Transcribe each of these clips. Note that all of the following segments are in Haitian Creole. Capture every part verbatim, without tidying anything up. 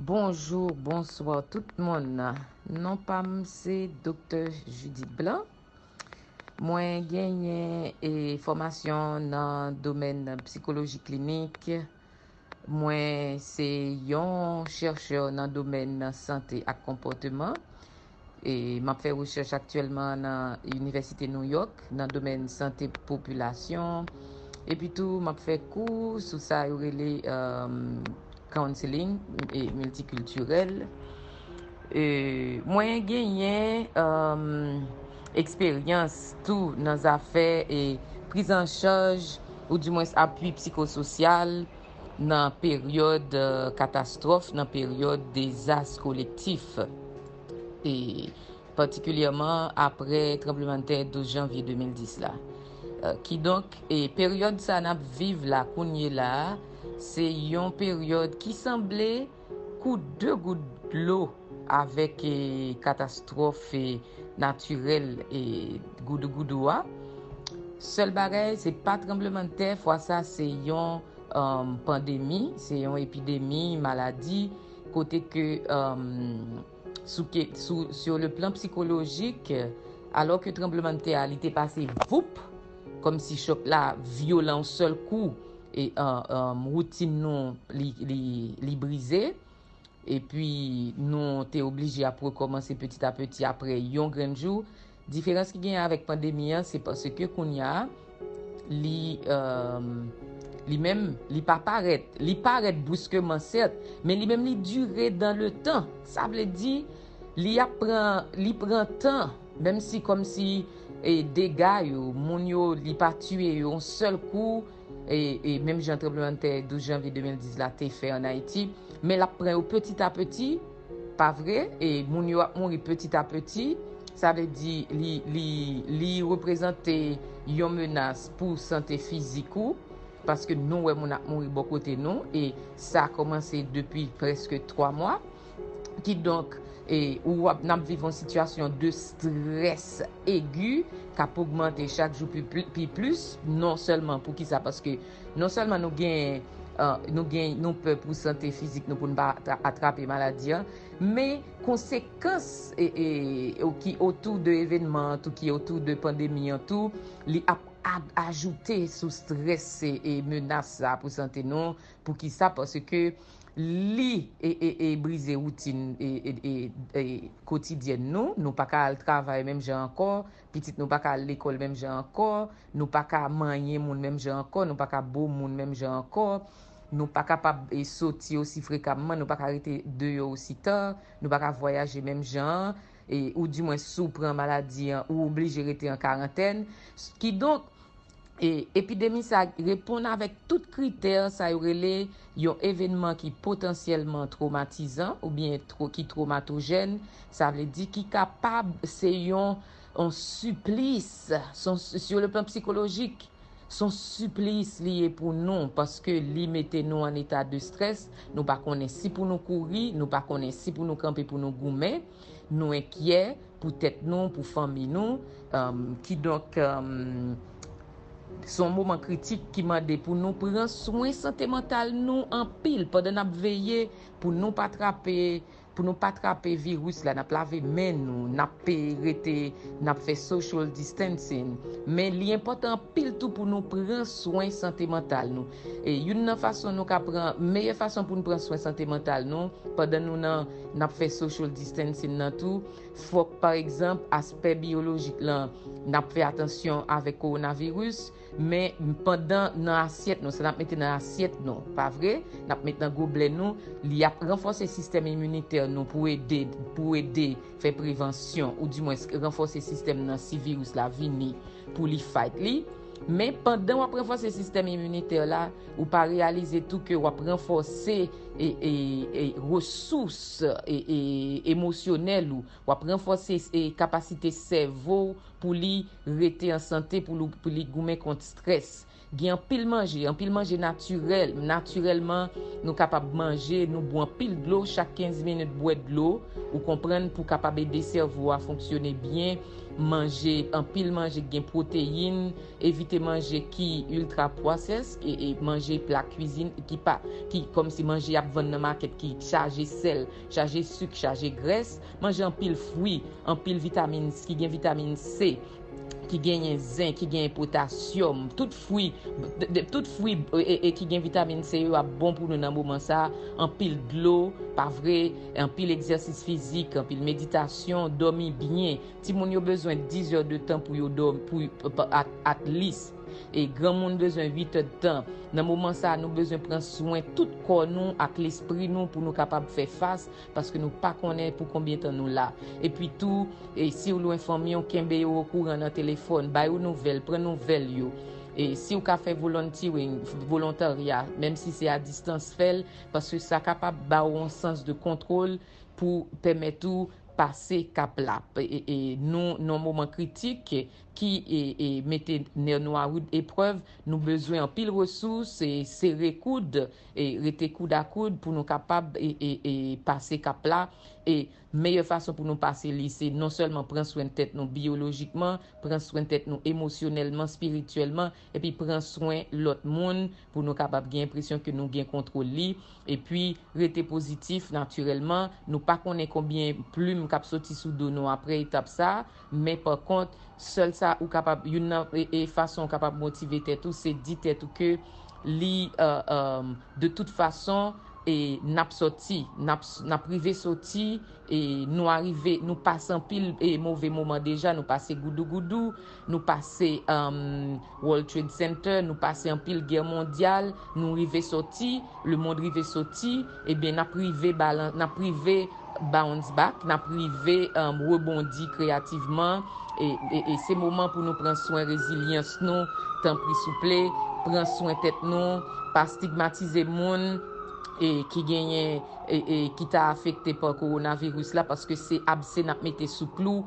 Bonjou, bonswa tout moun. Non pa m se Doktè Judith Blanc. Mwen genyen e, fòmasyon nan domèn sikoloji klinik. Mwen se yon chèchè nan domèn sante ak konpòteman. E m ap fè rechèch aktyèlman nan Inivèsite New York nan domèn sante popilasyon. Epi tou, m ap fè kou sou sa yo rele um, counseling e miltikiltirèl. E, mwen genyen um, eksperyans tou nan zafè e priz an chaj ou dimwens apui psikososyal nan peryòd uh, katastwòf, nan peryòd dezas kolektif. E patikilyèman apre tranblemanntè douz janvye de mil dis la. Kidonk, e peryòd sa n ap viv la kounye la a, se yon peryòd ki sanble kou de gout dlo avèk e, katastwòf e, natirèl e goudougoudou a. Sèl bagay, se pa tranblemanntè, fwa sa se yon um, pandemi, se yon epidemi, maladi, kote ke um, sou, sou, sur le plan psychologique, alò ke tranblemanntè a li te pase voup, kòmsi chòk la vyolan yon sèl kou e um, woutin nou li, li, li brize. Epi nou te oblije ap rekòmanse petit à petit apre yon grenn jou. Diferans ki genyen avèk pandemi an, se paske kounye a, li, um, li menm, li pa parèt. Li parèt briskeman, sèt, men li menm li dire dans le temps. Sa vle di, li ap pran, li pran tan, menm si kòmsi e dega yo, moun yo, li pa tiye yo yon sèl kou, e, e menm jan tranblemanntè douz janvye de mil dis la te fè an Ayiti, men l ap pran yo petit à petit, pa vre? E moun yo ap mouri petit à petit, sa vle di li, li, li reprezante yon menas pou sante fizik ou, paske nou wè moun ap mouri bò kote nou, e sa kòmanse depi prèske twa mwa. Kidonk, e, ou ap, n ap viv yon sitiyasyon de strès egi k ap ogmante chak jou pi, pi, pi plis, non sèlman pou kisa, paske non sèlman nou gen, uh, nou gen, nou pè pou sante fizik nou, pou n pa atra, atrape maladi an, men konsekans e, e, ki otou de evènman an tou, ki otou de pandemi an tou, li ap ajoute sou strès e, e menas sa pou sante nou. Pou kisa? Paske li e, e, e brize woutin e, e, e, e, kotidyèn nou. Nou pa ka al travay menm jan ankò, pitit nou pa ka al lekòl menm jan ankò, nou pa ka manyen moun menm jan ankò, nou pa ka bo moun menm jan ankò, nou pa kapab e, soti osi frekamman, nou pa ka rete deyò osi ta, nou pa ka vwayaje menm jan an, e, ou dimwen si w pran maladi an, ou oblije rete an karantèn. Kidonk, e, epidemi sa reponn avèk tout kritè sa yo rele yon evènman ki potansyèlman twomatizan oubyen tro, ki twomatojèn, sa vle di ki kapab se yon, yon siplis, se yon, sur le plan psychologique, se yon siplis li ye pou nou, paske li mete nou an eta de strès, nou pa konnen si pou nou kouri, nou pa konnen si pou nou kanpe pou nou goumen, nou enkyè pou tèt nou, pou fanmi nou, um, kidonk, um, se yon moman kritik ki mande pou nou pran swen sante mantal nou anpil pandan n ap veye pou nou pa trape, pou nou pa trape viris la, n ap lave men nou, n ap pe rete, n ap fè social distancing. Men li enpòtan anpil tou pou nou pran swen sante mantal nou. E youn nan fason nou ka pran, meyè fason pou nou pran swen sante mantal nou, pandan nou nan, n ap fè social distancing nan tou, fòk, pa egzanp, aspè biyolojik lan, n ap fè atansyon avèk kowonaviris, men pandan nan asyèt nou, sa n ap mete nan asyèt nou, pa vre? N ap met nan goblè nou, li ap ranfòse sistèm iminitè nou pou ede, pou ede fè prevansyon, ou dimwens ranfòse sistèm nan si viris la vini pou li fight li. Men pandan w ap ranfòse sistèm iminitè la, ou pa reyalize tou ke w ap ranfòse e, e, e, resous e, e, emosyonèl ou, w ap ranfòse e, kapasite sèvo w pou li rete an sante, pou li, pou li goumen kont strès. Gen anpil manje, anpil manje natirèl. Natirèlman, nou kapab manje, nou bwè anpil dlo, chak kenz minit bwè dlo, ou konprann, pou kapab ede sèvo a fonksyone byen. Manje, anpil manje ki gen pwoteyin, evite manje ki ultra processed, e, e manje pla kwizin ki pa, ki kòmsi manje y ap vann nan makèt ki chaje sèl, chaje sik, chaje grès. Manje anpil fwi, anpil vitamin, ki gen vitamin C, ki genyen zen, ki genyen potasyòm, tout fwi, de, de, tout fwi, e, e, e ki gen vitamin C yo ap bon pou nou nan moman sa. Anpil dlo, pa vre, anpil egzèsis fizik, anpil meditasyon, dòmi byen. Timoun yo bezwen dis è de tan pou yo dòmi, pou, at, at least. E granmoun bezwen uit è de tan. Nan moman sa, nou bezwen pran swen tout kò nou ak lespri nou pou nou kapab fè fas, paske nou pa konnen pou konbyen tan nou la. Epi tou, e si w lwen fanmi w, kenbe yo okouran nan telefòn, ba yo nouvèl, pran nouvèl yo. E si w ka fè volunteering, volontarya, menm si se a distans, fè l, paske sa kapab ba w yon sans de kontwòl pou pèmèt ou pase kap la. E, e nou nan moman kritik ki, e, e mete nè nou a rud eprèv, nou bezwen anpil resous, e sere koud, e rete koud a koud pou nou kapab, e, e, e pase kap la. E meyè fason pou nou pase li, se non sèlman pran swen tèt nou biyolojikman, pran swen tèt nou emosyonèlman, espirityèlman, epi pran swen lòt moun pou nou kapab gen enpresyon ke nou gen kontwòl li. Epi rete pozitif natirèlman. Nou pa konnen konbyen plim k ap soti sou do nou apre etap sa, men pa kont, sèl sa ou kapab, youn nan, e, e fason ou kapab motive tèt ou, se di tèt ou ke li, e, e, de tout fason, e n ap sòti, n ap, n ap rive sòti, e nou arive, nou pase anpil, e move moman deja, nou pase goudougoudou, nou pase, um, World Trade Center, nou pase anpil gè mondyal, nou rive sòti, lemonn rive sòti, ebyen n ap rive balan-, n ap rive bounce back, n ap rive, um, rebondi kreyativman. E, e, e se moman pou nou pran swen rezilyans nou, tanpri souple, pran swen tèt nou, pa stigmatize moun, e ki genyen, e, e ki ta afekte pa kowonaviris la, paske se abse n ap mete sou klou.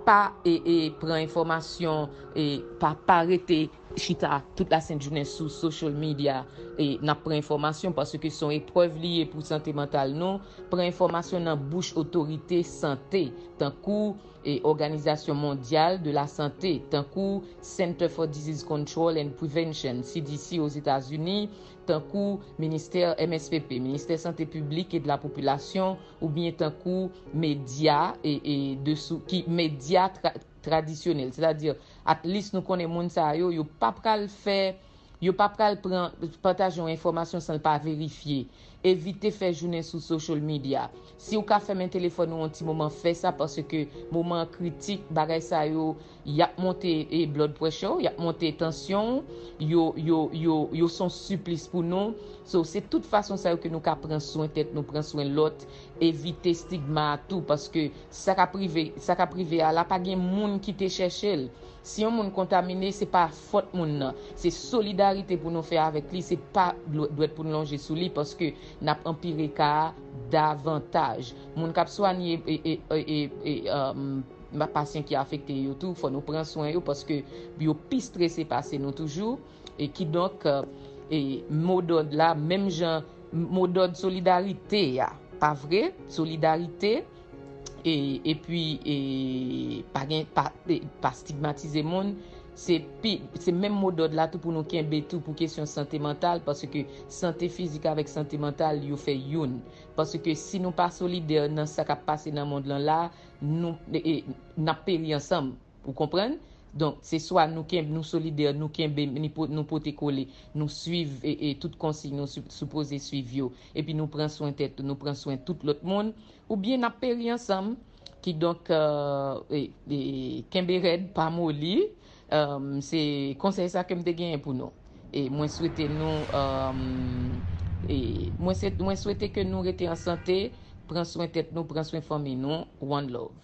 Pa, e, e pran enfòmasyon, e pa, pa rete chita tout lasent jounen sou social media, e n ap pran enfòmasyon, paske se yon eprèv li ye pou sante mantal nou. Pran enfòmasyon nan bouch otorite sante, tankou, e Òganizasyon Mondyal de la Sante, tankou Center for Disease Control and Prevention, C D C, Ozetazini, tankou ministè M S P P, Ministè Sante Piblik e de la Popilasyon, oubyen tankou medya, e, e de sou, ki medya tra-, tradisyonèl, sètadi, at least nou konnen moun sa yo, yo pa pral fè, yo pa pral pran, pataje yon enfòmasyon san l pa verifye. Evite fè jounen sou social media. Si w ka fèmen telefòn ou yon ti moman, fè sa, paske moman an kritik, bagay sa yo, y ap monte, e, blood pressure, y ap monte tansyon, yo, yo, yo, yo se yon siplis pou nou. So, se tout fason sa yo ke nou ka pran swen tèt nou, pran swen lòt, evite stigma a tou, paske sa k ap rive, sa k ap rive a la, pa gen moun ki te chèche l. Si yon moun kontamine, se pa fòt moun nan. Se solidarite pou nou fè avèk li, se pa dwèt pou nou lonje sou li, paske n ap anpire ka a davantaj. Moun k ap swanye, e, e, e, e, e, um, pasyan ki afekte yo tou, fò nou pran swen yo, paske yo pi strese pase nou toujou. E kidonk, e modòd la, menm jan modòd solidarite a, pa vre? Solidarite, e, epi, e, pa gen, pa, e, pa stigmatize moun. Se pi, se menm modòd la tou pou nou kenbe tou pou kesyon sante mantal, paske sante fizik avèk sante mantal, yo fè youn. Paske si nou pa solidè nan sa k ap pase nan mond lan la, nou, e, e, n ap peri ansanm. Ou konprann? Donk, se swa nou kenb-, nou solidè, nou kenbe, ni po-, nou pote kole, nou swiv, e, e, tout konsiy nou si-, sipoze swiv yo, epi nou pran swen tèt nou, nou pran swen tout lòt moun, oubyen n ap peri ansanm. Kidonk, e, e, e, kenbe rèd, pa moli. E, se konsèy sa ke m te genyen pou nou. E mwen swete nou, e, e, mwen se-, mwen swete ke nou rete an sante, pran swen tèt nou, pran swen fanmi nou. One love.